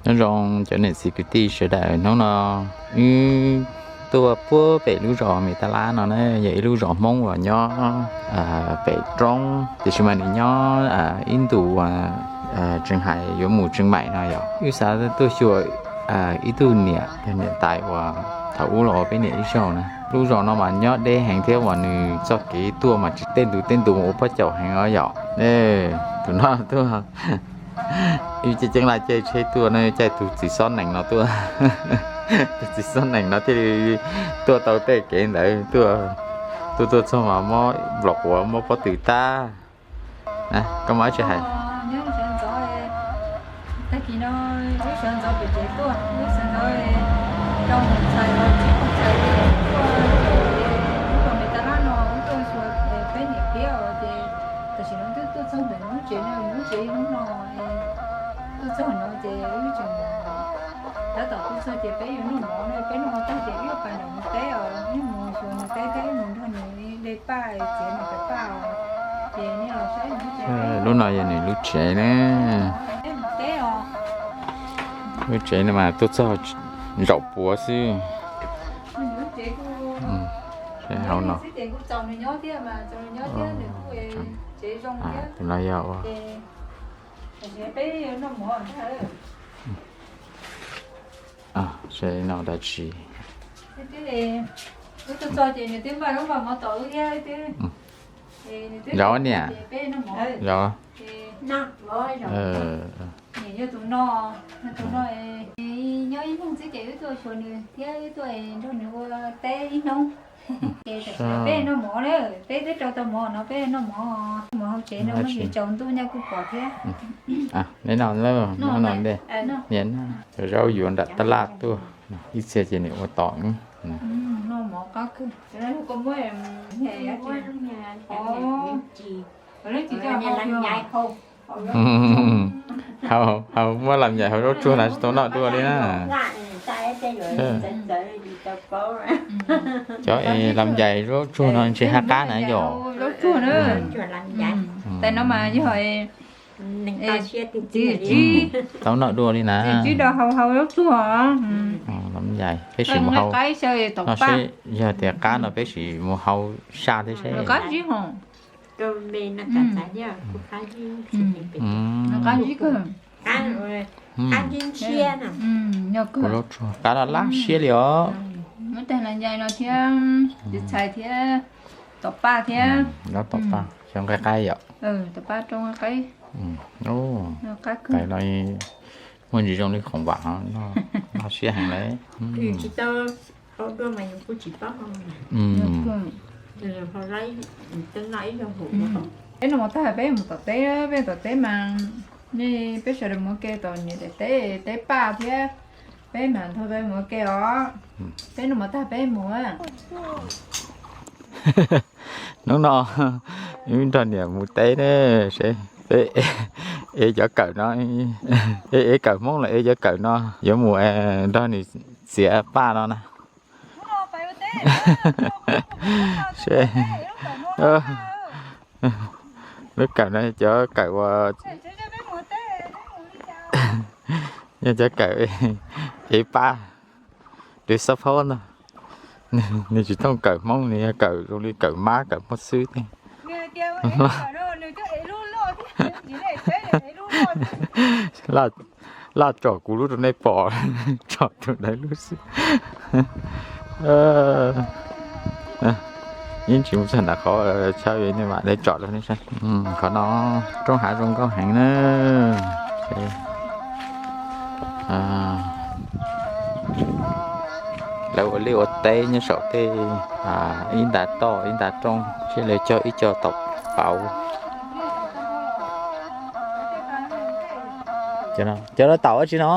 Nyob zoo cov niam txiv kwv tij sawv daws, hnub no wb tuaj puag pem lub zos Mes Tas Lab no na, yog ib lub zos Hmoob uas nyob pem roob, tiam sis mas nws nyob ib ntus uas tseem hais yuav mus Tsheej Maim no yom. Wb xav tuaj xyuas ib tug niam, yog niam tais uas thaum ub los ua peb niam ib zaug na. Lub zos no mas nyob deb heev thiab uas nws txoj kev tuaj mas tsis tej ntus tej ntus mus ua pob caus heev os yom. Tus no tuaj, wb ceeb ceeb laj caij tsheb tuaj na, caij tus txiv xob nees no tuaj. Tus txiv xob nees no thiaj li tuaj tau tej kev ntawd tuaj. Tuaj tuaj txog mas mob nplos quav mob pob tw tag. Koj muaj dab tsi hais? Tag kis no wb sawv ntxov pem tsev tuaj, wb sawv ntxov rau mus txhais los tsis txhais li, tuaj ces lub zos Mes Tas Lab no wb tuaj xyuas peb niam piab os ces tam sim no twb tuaj txog ntawm lub tsev no, lub tsev hnub no tuaj txog no ces wb tseem tab tom tuaj txog ces peb yuav noj mov no, peb noj mov tag ces wb yuav pais nram nws teb os, wb mus xyuas nws teb thiab wb mus nrog nws de paj txiav nws cov paj os. Ces nej los saib nws lub tsev. Lub no yog nws lub tsev na. Lub tsev no mas tuaj txog zaum puav xwb. Hauv no. Tus no yog ua Seb no dab tsi? Zov niam. Zov. Nyob ib hnub xwb ces wb tuaj xyuas nws thiab wb tuaj nrog nws ua teb ib hnub. Ces tam sim no peb noj mov na, peb twb rau tau mov no peb noj mov. Mov hauv tsev no muaj tsis tsaus ntuj nyob kuj pom thiab. Neb no, neb no, niam na, cov zaub yuav nram tab laj tuaj, ib txhia ces nws ua tom. Noj mov qab kawg. Hau, hau muab lam ncaim hauv zaub tsuag na tsis tau noj dua li na. Cov es lam ncaim zaub tsuag no ntshe haj qab na yom. Zaub tsuag na. Tais no mas yog txiv tsib, tau noj dua li na. Txiv tsib rau hau hau zaub tsuag. Lam ncaim peb sim mus hau qaib xyaw tom paj. Yog tias qab no peb sim mus hau saj thiab seb. Qab zib ho. Qab zib kawg. Qab laj laj siab li os. Muab tag lam ncaim no thiab, txiv txhais thiab, tom paj thiab. Tom paj xyaw nqaij qaib yom. Tom paj rau nqaij qaib. Tais no muaj ntsis zoo li khoom vam, noj siab heev lawm. Peb noj mov tag peb mus tom teb, peb tom teb mas nej peb sawv daws mus ua ke tom niam daim teb, teb paj thiab, peb mam nthua tau mus ua ke os. Peb noj mov tag peb mus. Hnub no wb nrog niam mus teb ne, seb peb ev cov kawm no, ev kawm Hmoob los ev cov kawm no yuav mus nrog nws txiav paj no na. Seb, lub kawm no cov kawm uas, yog cov kawm ev paj, do you support no? Nws tsis thooj kawm Hmoob, nws yog kawm zoo li kawm mab kawm muaj xwb thiab. Laj tsom kuv lub rau nej pom, tsom tus ntawd lub xwb. Yeej tsis mus txog nram qhov chaw nej mam li tsom rau nej saib. Qhov no roob hav zoo nkauj heev na. Lawv ua liaj ua teb nyob saum tej ib nta toj ib nta roob, thiab lawv cog ib co taum pauv. Cov no taum dab tsi no?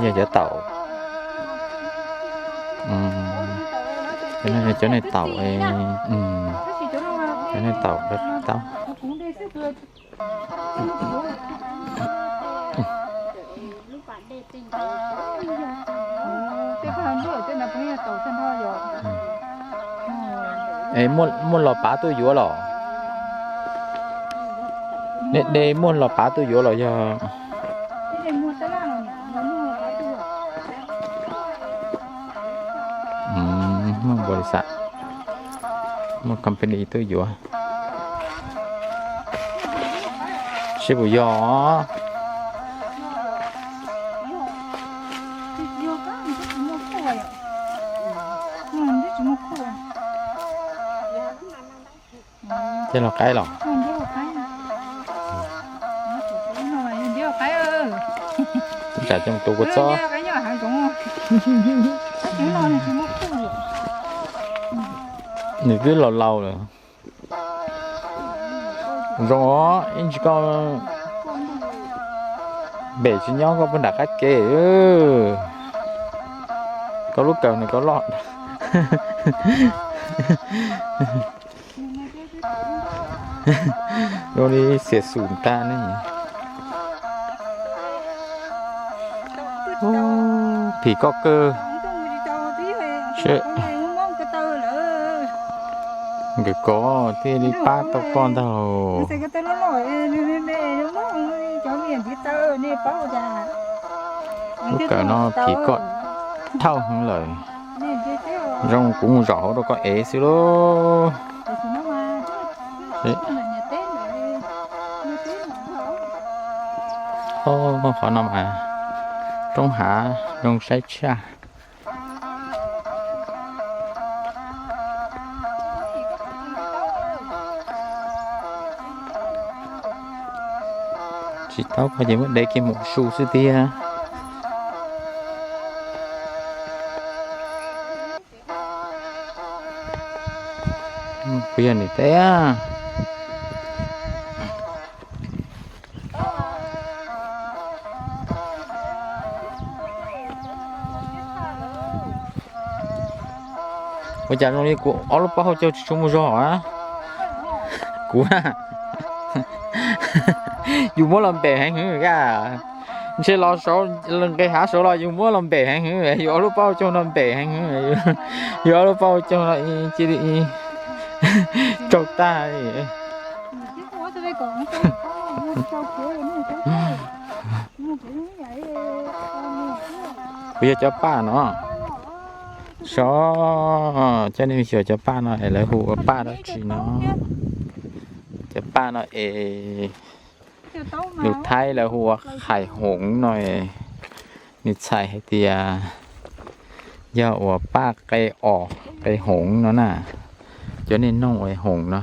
Yog cov taum. Cov no yog cov niag taum, cov niag taum taub. Es muaj los pav tuaj yuav los? Nej de muaj los pav tuaj yuav los yog? Muaj npaus lis xas, muaj company tuaj yuav. Seb puas yog. Tej los qaib los. Tsam coj mus tu kua txob. Nws twb laus laus lawm. Zoo os, ib ntsis koj npem tsis nyob koj puag nram qab ke. Koj lub kawm nws koj loj. Zoo li xiam xum tag ne. Phim koj kawg. Nkawd kov thiaj li pab tau koj ntag. Lub kawm no phim koj dhau heev lawm. Zoo kuv mus zaum hauv rau koj ev xwb lauj. Qhov no mas roob hav zoo saib tshaj. Tsis taub koj ces muab dev kiag mus su xwb tiag. Kuv yog niam teb. Ua cas zoo li kuv ob lub pob hauv caug tsis tshua muaj zog a? Kuv, yus muab los npem heev hwv a. Ntshe los nqes hav saud los yus muab los npem heev hwv, yus ob lub pob hauv caug no npem heev hwv, yus ob lub pob hauv caug no cia li raug tag li. Kuv yog cov paj no. Sov, coj nej xyuas cov paj no es lawv hu ua paj dab tsi no. Cov paj no es lus Thaib lawv hu ua qhais hoov no. Nws txhais hais tias yog uas paj qe os, qe hoov no na. Cov niag noog uas hoov no,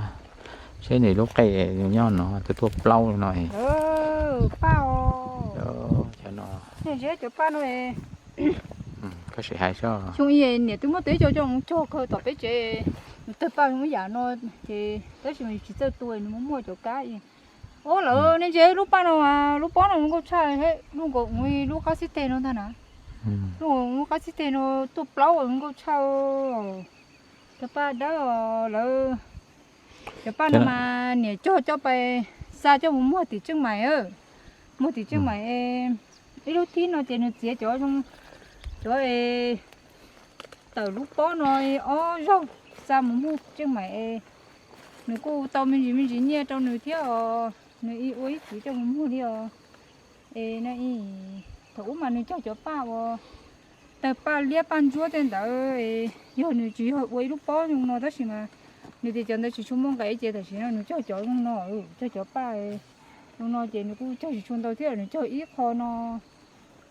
seb nws lub qe nyob no twb tuaj plaub no. Cov no, xyoo ib niam twb muab tau ib co coj mus cog kawg tom peb tsev, nws tawg paj zoo ib yam no, ces tab sis mas yus tsis txawj tu nws muaj muaj cov kab. Ob lawm nej ntsia lub paj no, lub pob no zoo nkauj tshaj, lub nkaus ua lub qab xib teg no ntag na. Lub nkaus ua lub qab xib teg no tuaj plaub zoo nkauj tshaj. Cov paj dawb lawm. Cov paj no mas niam cog coj pais xa coj mus muag tim Tseej Maim. Muag tim Tseej Maim, ib lub thib no ces nws txiav cov zoo, cov tawm lub pob no ob zaug xa mus muag Tseej Maim. Nws kuj tau me ntsis me ntsis nyiaj rau nws thiab os, nws ib ua ib txiv coj mus muag li os. Es no, thaum ub mas nws cog cov paj uas tawg paj liab paj ntsuab tej ntawd, yog nws tsis yog ua ib lub pob zoo no tab sis mas nws tias cov ntawd tsis tshua muaj nqe ces tam sim no nws cog cov zoo no, cog cov paj zoo no ces nws kuj cog tsis tshua ntau thiab, nws cog ib qho no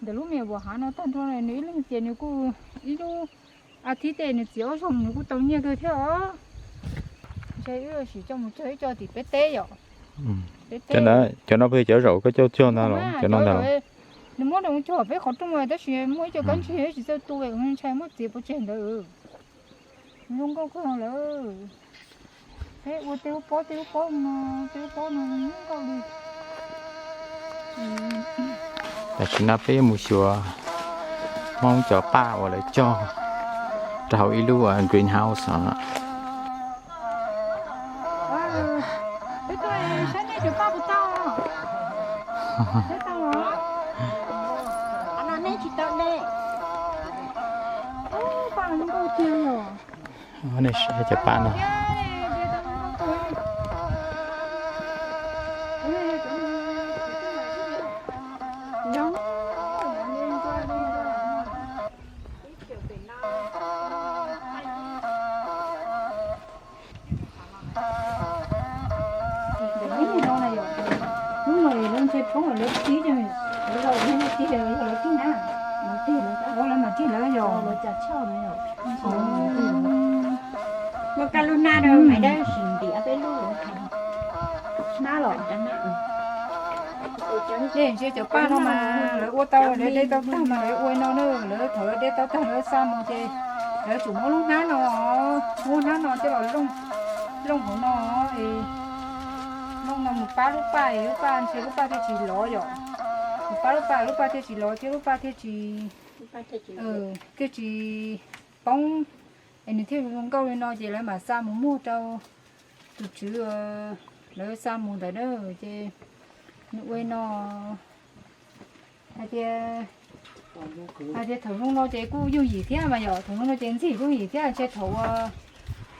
ntawm lub me vuas hav no tag nrho, nws ib leeg ces nws kuj ib lub a thib tej nws txiav ob zaug nws kuj tau nyiaj kawg thiab os. Ntshe wb sim coj mus cog ib co tim peb teb yom. Cov no puas yog cov zaum koj coj cog ntag los cov no ntag los? Nws muab rau cog peb qhov rooj tab sis muaj ib co kab ntsig tsis txawj tu, ntshai muab txiav pov tseg ntawd. Zoo nkauj kawg lawm. Peb ua tej lub pob, tej lub pob no, tej lub pob no zoo nkauj li. Tam sim no peb yuav mus xyuas Hmoob cov paj uas lawv cog rau hauv ib lub greenhouse os. Nej saib cov paj no. Hnub no lawv ntshe poob lawv tib, lawv tig lawv, yog lawv tig na, lawv tig lawv, lawv mam tig lawv yog. Muaj kab lub hnab rau hais dab sis ntiav peb lub hnab los. Dej ntshe cov paj no mas lawv ua tau, lawv de tau tag mas lawv ua no na, lawv thaum lawv de tau tag lawv xa mus ces lawv tsum muab lub hnab no, muab hnab no coj los looj hauv no es looj no mus pab lub paj es lub paj ntshe lub paj thiaj tsis lov yom. Mus pab lub paj lub paj thiaj tsis lov thiab lub paj thiaj tsis, thiaj tsis poob es nws thiaj zoo nkauj li no ces lawv mam xa mus muag rau tus tswv, lawv xa mus ntawd na ces nws ua no hais tias, hais tias thaum zoo no ces kuj yooj yim thiab mas yom, thaum zoo no ces ntxim yooj yim thiab ntshe thaum ua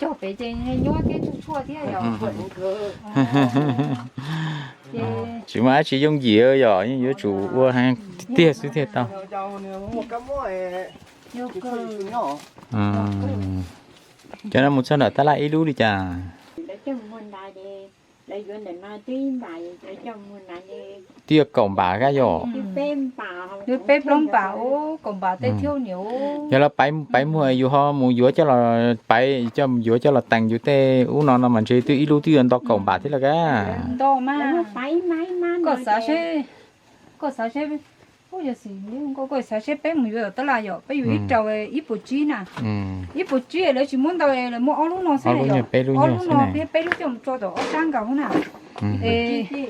cog pem ces nyuaj thiab tshuaj tshuaj thiab yom. Tsis muaj dab tsi yooj yim yom, yeej yuav tsum ua heev tiag xwb thiaj tau. Cov no mus txog nram tab laj ib lub li cas? Twb yog kaum npam kab yom. Peb plaub npam, kaum npam tej thiab niam. Yog lawv paiv muag yus ho mus yuav coj los paiv, yuav coj los teem yus tej ub no no mas ntshe twb ib lub twb yuav nto kaum npam thiab lawm kab. Nto mas. Koj xav seb, koj xav seb, yog xim, koj xav seb peb mus yuav tom tab laj yom, peb yuav ib rau ib puas tsib na. Ib puas tsib lawv tsis muab ntau, lawv muab ob lub no xwb yom, ob lub no thiab peb lub coj mus tso tom ob sab nkaus na. Es, es,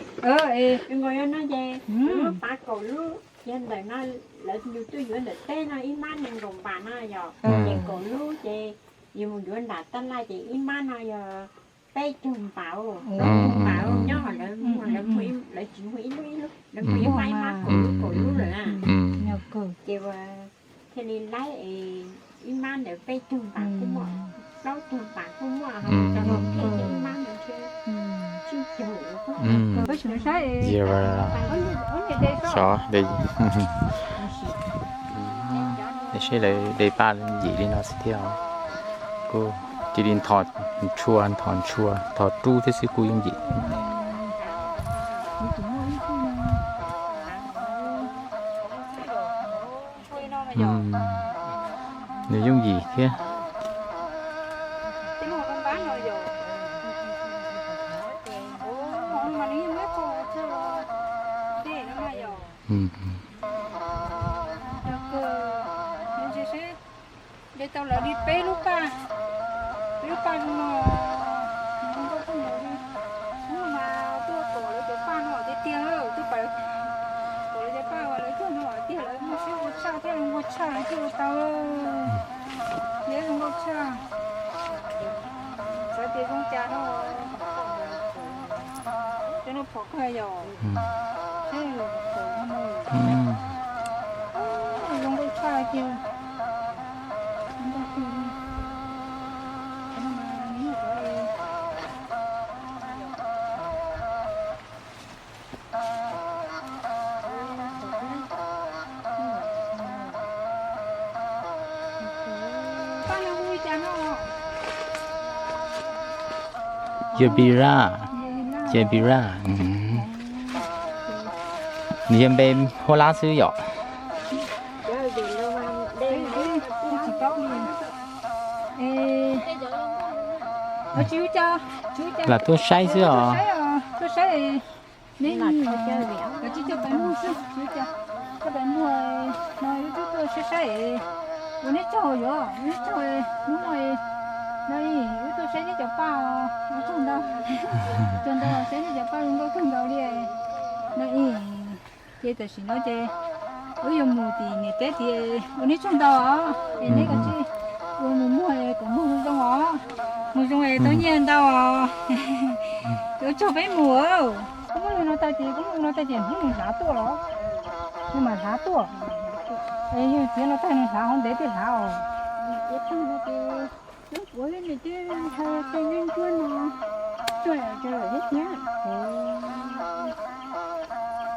ces ntawm no lawv yus tuaj yuav ntawm teb no ib mab nees nkaum npam no yom, ces kaum lub ces yus mus yuav nram tab laj ces ib mab no yog peb caug npam, peb caug npam nyob hauv lawv, lawv tsis muag ib lub ib lub, lawv muag ib mab ib mab kaum lub kaum lub lawm na. Ces thiaj li laib es ib mab ntawd peb caug npam kuj muaj, plaub caug npam kuj muaj, ib mab ntawd ntshe tsib caug. Xyov de, seb lawv de paj yooj yim li no xwb thiab. Kuj cia li nthos ntshua, nthos ntshua, nthos rub thiab xwb kuj yooj yim. Nws yooj yim thiab. De tau lawv li peb lub paj, peb lub paj zoo no, zoo nkauj kawg nkaus li. Hnub no mas tuaj kom lawv cov paj no tiag tiag, tuaj kom lawv cov paj uas lawv cog no tiag, lawv muaj siab ua tshaj thiab zoo nkauj tshaj thiaj ua tau. Thiab zoo nkauj tshaj, xav tias zoo cas no. Cov no phom kawg yom. Zoo nkauj tshaj tiag. Yabira, Yabira, nws yog npe huab lab xwb yom. Lam tuaj saib xwb os. Neb, koj tsis coj peb mus xwb, koj peb mus no wb twb tuaj saib saib, ua neb tsaug yuav, ua neb tsaug, hnub no no wb tuaj saib neb cov paj, ua tsaug ntau, tsaug ntau saib neb cov paj zoo nkauj kawg nkaus li no. Ces tam sim no ces wb yuav mus tim niam teb tid, ua neb tsaug ntau os, es neb koj tsis ua mus muag kom muag zoo os, mus zoo es tau nyiaj ntau os. Ua tsaug peb mus. Koj muab li no tag ces, koj muab li no tag ces hnub nws hlav tuaj los, nws mam hlav tuaj. Es yog txiav no tag nws hlav hauv ntev thiaj hlav os. Ua li nws twb hais tej neb ncuab no tuaj lawm thiab.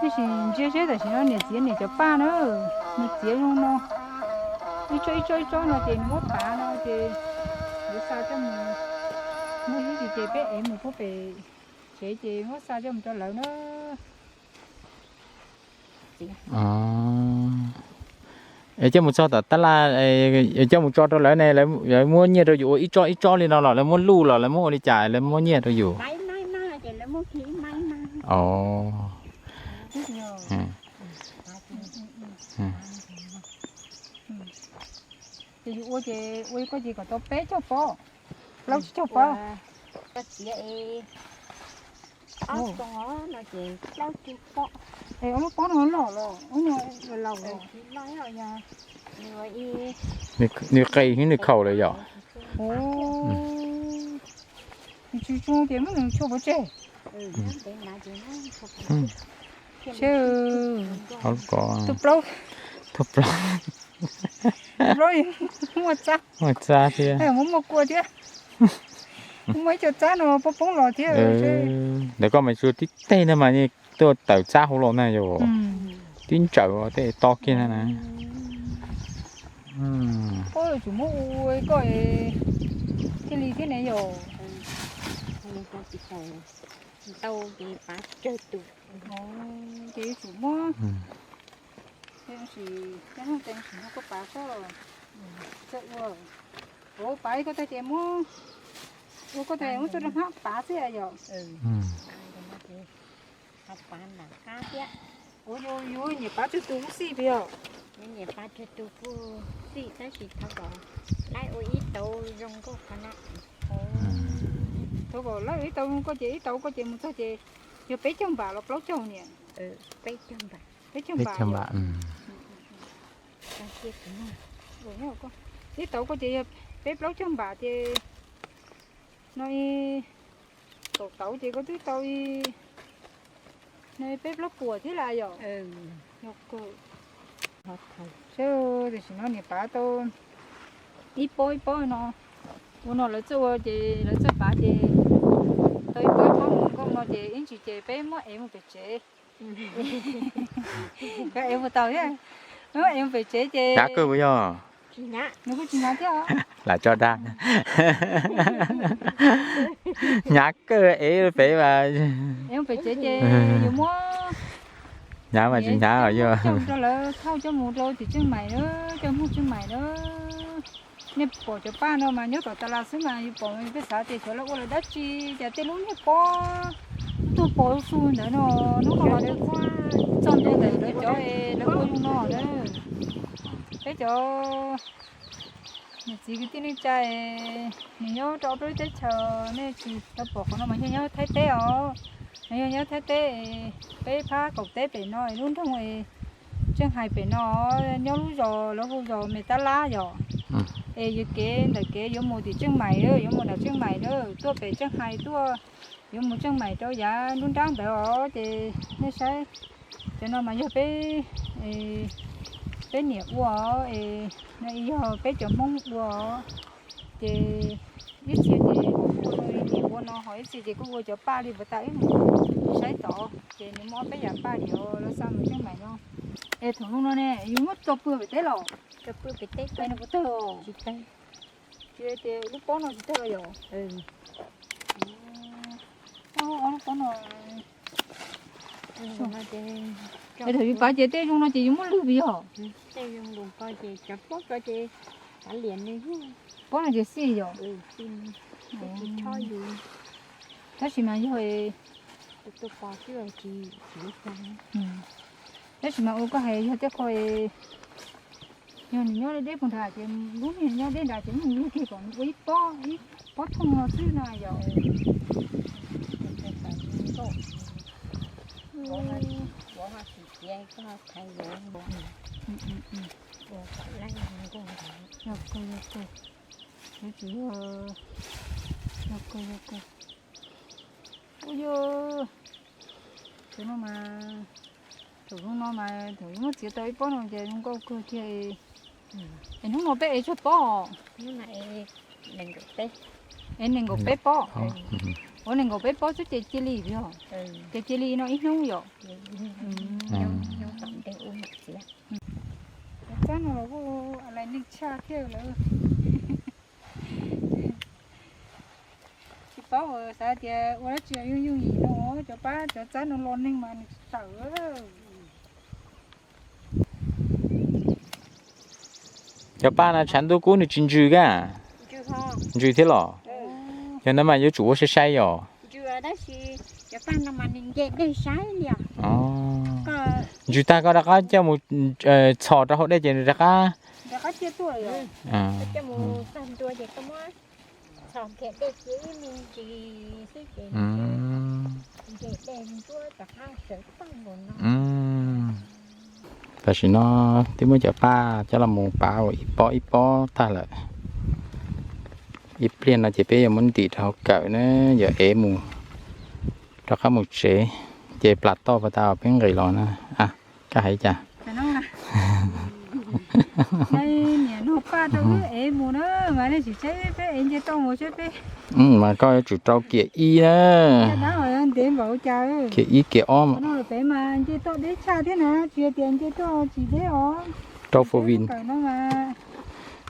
Tab sis ntsia seb tam sim no niam txiv niam cov paj na, nws txiav zoo no, ib tsob ib tsob ib tsob no ces nws muab pav no ces yuav xa coj mus, muaj ib tsis ces peb ev mus puag pem tsev ces muab xa coj mus rau lawv na. Es coj mus txog tom tab laj, coj mus tso rau lawv ne, lawv muab nyiaj rau yus ua ib tsob ib tsob li no los lawv muab luj los lawv muab ua li cas lawv muab nyiaj rau yus? Ces yus ua ces ua koj ces kom tau peb caug pob, plaub caug pob. Koj txiav es ob xoo no ces plaub caug pob. Es ob lub pob no loj los, ub no laus los. Nws qe thiab nws khaus lawm yom. Nws tsis zoo ces muab nws tshuaj pov tseg. Seb, tus plaub, tus plaub muaj txab, muaj txab thiab, muaj muaj kua thiab, muaj ib co txab no poob poob los thiab. Ntawm koj mas tsuas tib teg ntag mas tuaj tawm txab hauv los na yom. Tib ntsawm tej to kiag na na. Koj yuav tsum muab ua koj thiaj li thiab ne yom. Ntau ces pav tsawg tus. Ces yuav tsum muab, tab sis coj no tes sim no koj pav koj txawj ua. Ua pav koj tag ces muab, ua koj tag muab txuj rau hmab pav xwb yom. Ua yus nyiam pav tsawg tus kuj xij tiag. Nyiam pav tsawg tus kuj xij tab sis thov kom laib ua ib tauv zoo nkauj qhov no. Thov kom laib ua ib tauv zoo nkauj ces ib tauv koj ces mus txog ces yog peb caug npam los plaub caug niam? Peb caug npam. Ib tauv koj ces yog peb plaub caug npam ces no kaum tauv ces koj twb tau no peb plaub puas thiab lawm yom. Seb, tam sim no niam pav tau ib pob ib pob no, ua no lawv txawj ua ces lawv txawj pav ces tau ib pob ib pob mus nkauj no ces ib ntsis ces peb muab ev mus pem tsev. Koj ev mus tau thiab, muab ev mus pem tsev ces hnyav kawg puas yog? Nws kuj tsis hnyav thiab. Lam tso dag. Hnyav kawg ev pem mas. Ev mus pem tsev ces yus muab hnyav mas tsis hnyav yog coj rau lawv thauj coj mus rau tim Tseej Maim na, coj Hmoob Tseej Maim na. Nej pom cov paj no mas nyob tom tas las xwb mas yus pom yus pheej xav tias xyov lawv ua lawv dab tsi, cas tej lub niag pob tuag pos su ntawd no, hnub no los txog ntua ntawm lawv cov lawv ua zoo no na. Peb cov niam txiv kwv tij neej tsa, nws nyob rau ob peb lub teb chaws nej tsis tau pom qhov no mas yog nyob Thaib teb os. Nws yog nyob Thaib teb, peb phab qaum teb pem no lub nroog Tseej Hais pem no, nyob lub zos lawv hu zos Me Tab Lab yom. Es yus kev ntawm kev yuav mus tim Tseej Maim, yuav mus nram Tseej Maim na, tuaj pem Tseej Hais tuaj, yuav mus Tseej Maim rau yav nruab nrab ntawd os. Ces nej saib cov no mas yog peb, peb niam ua os, es no yog peb cov Hmoob ua os. Ces ib txhia ces kuj ua li niam ua no, ho ib txhia ces kuj ua cov paj li puas tas wb mus saib tod, ces nws muaj ob peb yam paj diam los xa mus Tseej Maim no. Es thaum zoo no ne yus muab tso pw pem teb los? Tso pw pem teb, nws puas tawg? Tsis tawg. Ces lub pob no tsis tawg los yom? Ob lub pob no. Es thaum yus pav ces tej zoo no ces yus muab lwg puas yog? Tej zoo nkaus ko ces cov pob ko ces kav liam nws. Pob no ces xij yom? Tab sis mas yog, tab sis mas ua koj hais yog tej qho, yog nws nyob deb deb puag nrad ces lub niag nyob deb nrad ces muab lwg kiag kom nws ua ib pob, ib pob thooj no xwb no yom. Yog kawg, yog kawg. Yuav tsum yog, yog kawg, yog kawg. Ua yog, thaum no mas, thaum zoo no mas thaum yuav muab txiav tau ib pob no ces zoo nkauj kawg kiag. Es hnub no peb ev tsawg pob? Ev nees nkaum peb pob. Ua nees nkaum peb pob xwb ces cia li yog, ces cia li no ib hnub yom. Cov txab no los kuj lais neeg tshaj thiab lawm. Tsis paub xav tias ua dab tsi yooj yooj yim no, cov pab cov txab no los neeg mas nws tsis tawm. Cov paj no tshav ntuj kub nws tsis ntsws kab? Ntsws thiab los? Yog no mas yuav tsum ua sai sai yom. Ntsws tag koj rov qab coj mus txhos rau hauv dej ces nws rov qab. Tam sim no twb muab cov paj coj los mus pav ua ib pob ib pob tag lawm. Ib pliag no ces peb yuav muab ntim rau hauv kawm na, yuav ev mus rov qab mus tsev, ces plas toj pas tas peb nqis los na. Koj hais cas? Niam nug paj rau wb ev mus na, mas nej tsis saib peb ev nce toj mus saib peb. Mas koj yuav tsum rau kiam ib na. Ntev npaum cas. Kiam ib kiam ob. Peb mas nce toj deb tshaj thiab na, tsis yog tias nce toj tsis deb os. Rau four wheel,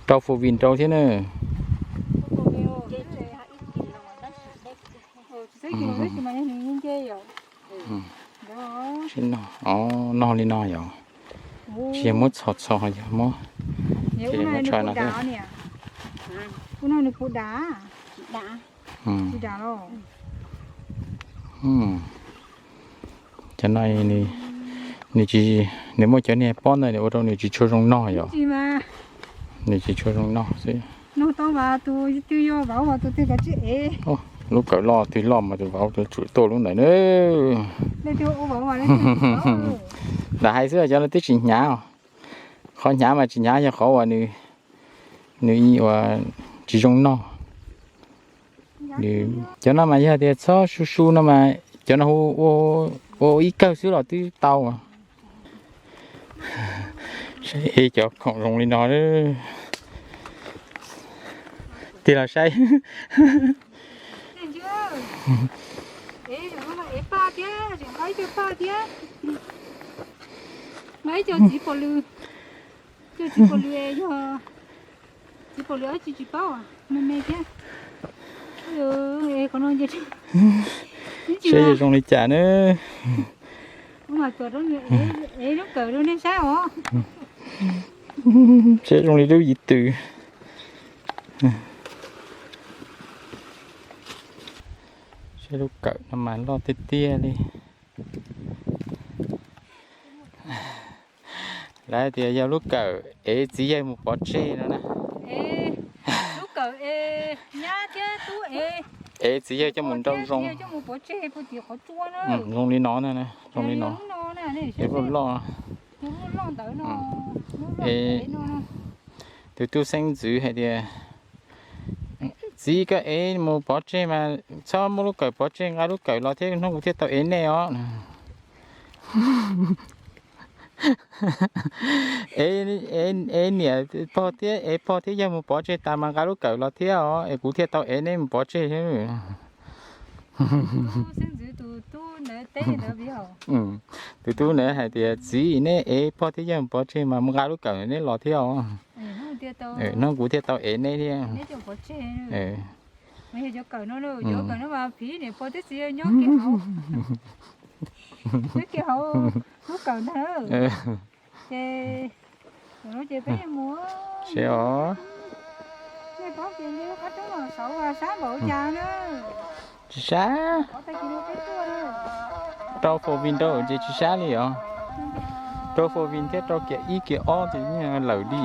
rau four wheel rau thiab na. Tsis nce yom. Nog li no yom. Tsis yog muab txhos txhos, yog muab, ces muab tshais no xwb. Cov no nws tsis, nws muaj cov niag pob ntawd nws ua rau nws tsis tshua zoo nog yom. Nws tsis tshua zoo nog xwb. Lub kawm loj twg loj mas tus vauv tus tsum tuaj lub ntawd na. Lam hais xwb cov no twb tsis hnyav. Qhov hnyav mas tsis hnyav yog qhov uas nws ua tsis zoo nog. Cov no mas yog tias txhob su su no mas cov no hu ua ib kawg xwb los twb tau. Saib cov khoom zoo li no. Tig los saib. Nqa ib co paj thiab, nqa ib co txiv pos lw, co txiv pos lw yog txiv pos lw dab tsi tsis paub, me me thiab. Qhov no nce, seb zoo li cas na. Lub kawm rau nej saib os. Seb zoo li lub yim twm. Seb lub kawm no mas loj tiag tiag li. Lawv hais tias yog lub kawm ev txiv yawg mus pov tseg no na. Lub kawm ev nyab thiab tub ev, ev txiv yawg coj mus nrau zoo. Zoo li no na, zoo li no. Ev loj loj. Tus tub xeeb ntxwv hais tias, txiv, koj ev mus pov tseg mas txhob muab lub kawm pov tseg, nqa lub kawm los thiab hnub kuv thiaj tau ev nej os. Ev niam pog thiab ev pog thiab yawg mus pov tseg tas mas nqa lub kawm los thiab os es kuv thiaj tau ev neb mus pov tseg. Tus tub ntawd hais tias, txiv, neb ev pog thiab yawg mus pov tseg mas mus nqa lub kawm neb los thiab os. Hnub kuv thiaj tau ev neb thiab. Nyob ke hauv lub kawm ntag. Ces, ces peb mus. Seb os. Nej paub ces nce lub qab roob los saud sab npaum cas na. Tsis sab. Rau four wheel rau ces tsis sab li os. Rau four wheel thiab rau kiag ib kiag ob ces yeej lawm li.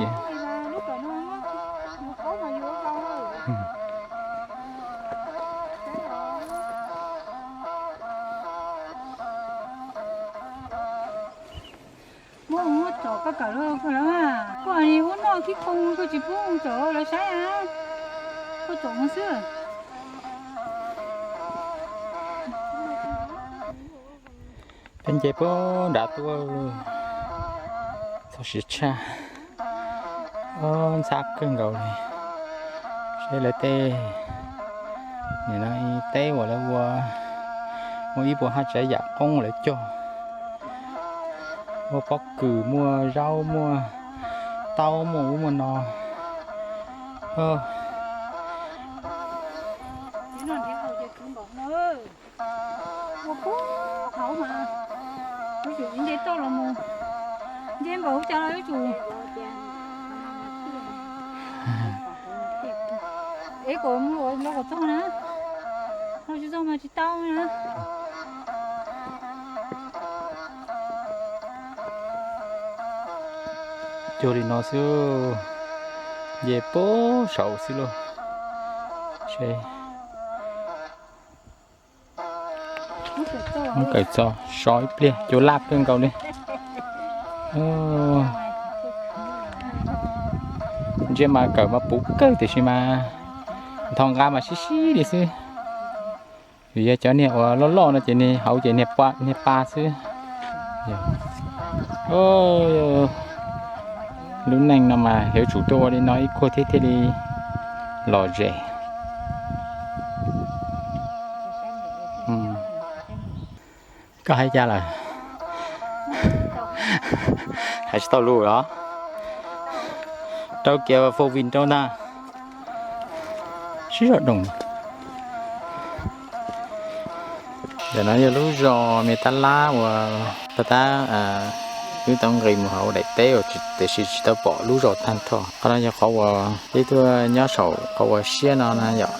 Muab, muab tsom koj kawm los kawm los mas koj ua noj khib khoo koj tsis pub tsom lawv saib a. Koj tsom mus xwb. Peb nce puag nrad tuaj, txog siav tshaj, ntxhab kawg nkaus li. Seb lawv tej Nim no teb uas lawv ua, muaj ib puas haj tsav yam qoob lawv cog, muaj pob kws, muaj zaub, muaj taub, muaj ub muaj no. Ua pub hauv mas, ib tsum nce toj los mus, nce npaum cas los ib tsum. Es kom mus ua loj kom txog na, loj tsis txog mas tsis tau na. Cuag li no xwb, nce puag saud xwb lauj. Muab kawm txog so ib pliag, cua laj kawg nkaus li. Ntsej mas kawm mas puv kawg tiam sis mas nthos nqa mas sib sib li xwb. Vim yog cov niag uas loj loj no ces niag hauv ces niag pa xwb. Lub neej no mas yuav tsum tuaj ua li no ib kuag thiab thiaj li lom zem. Koj hais cas lawm? Hais tsis tau lus los? Rau kiag four wheel rau ntag. Sib zog doos. Ntawm no yog lub zos me tab lab uas pab tab wb tau nqis mus hauv daim teb uas tiam sis tsis tau pom lub zos tag nrho. Qhov no yog qhov uas peb tuaj nyob saum qhov uas siab no na yom,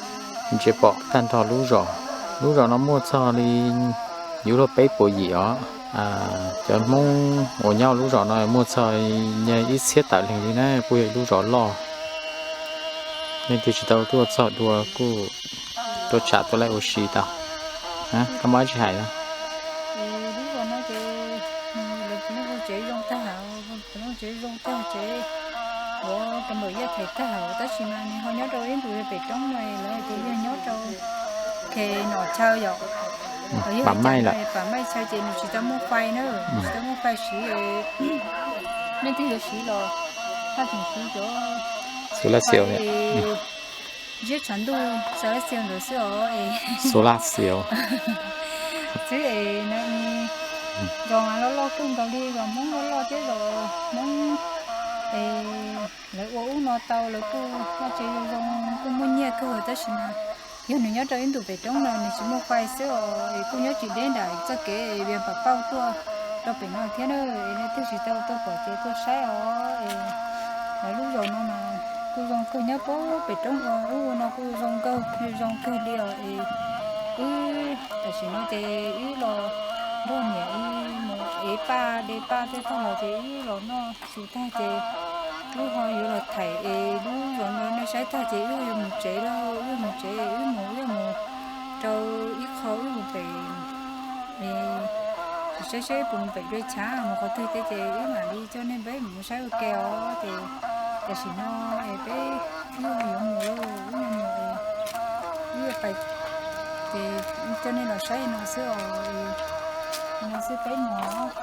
ntsia pom tag nrho lub zos. Lub zos no muaj txog li yuav luag peb puas yim os. Cov Hmoob uas nyob lub zos no muaj txog ib txhiab tawm leej li na, kuj yog lub zos loj. Leej twg tsis tau tuaj txog dua kuj tuaj tsham tuaj laij ua si tau. Koj muaj dab tsi hais no? Lub zos no ces lawv tus neeg ua tsev zoo tag, tus neeg ua tsev zoo tag ces yuav rau npawm yaj them tag, tab sis mas nws ho nyob rau ib ntus pem roob no lawv tias yog nyob rau khes nom chaw yom. Pam maij lawm, pam maij chaw ces nws tsis tau muaj fais na, tsis tau muaj fais siv. Leej twg yuav siv los haj tseem siv cov solar cell, ziab tshav ntuj solar cell ntawd xwb os. Solar cell xwb es no. Zos mas loj loj kawg nkaus li, zos Hmoob loj loj thiab zos Hmoob es lawv ua ub no tau lawv kuj muaj tsev zoo zoo kuj muaj nyiaj kawg tab sis mas yog nws nyob rau ib ntus pem roob no nws tsis muaj fais xwb os, es kuj nyob tsis deb nram txoj kev Vias Pam Pauj tuaj rau pem no thiab na. Es leej twg tsis tau tuaj pom ces tuaj saib os. Es lawv lub zos no mas kuj zoo kawg, nyob puag pem roob ua ub ua no kuj zoo nkauj zoo kawg li os. Es wb tam sim no ces wb los nrog niam wb mus ev paj de paj tej tag los ces wb los noj su tag ces wb ho yuav los thaim es lub zos no nej saib tag ces wb ho yuav mus tsev lauj, wb mus tsev, wb mus wb mus rau ib qho wb mus pem es saib saib puas mus pem dua chav mus qhov twg tej ces wb mam li coj nej peb mus saib ua ke os. Ces tam sim no es peb wb ho yuav mus lauj, wb yuav mus es wb yuav pais ces coj nej los saib no xwb os. No xwb peb mus.